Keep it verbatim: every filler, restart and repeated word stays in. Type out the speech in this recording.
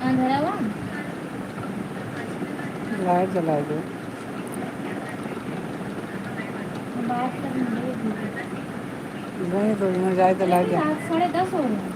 अंधेरा बा। लाइट जलाए दो। बात कर। नहीं तो इहाँ जाए तो लाइट जा। रात साढ़े दस हो गए।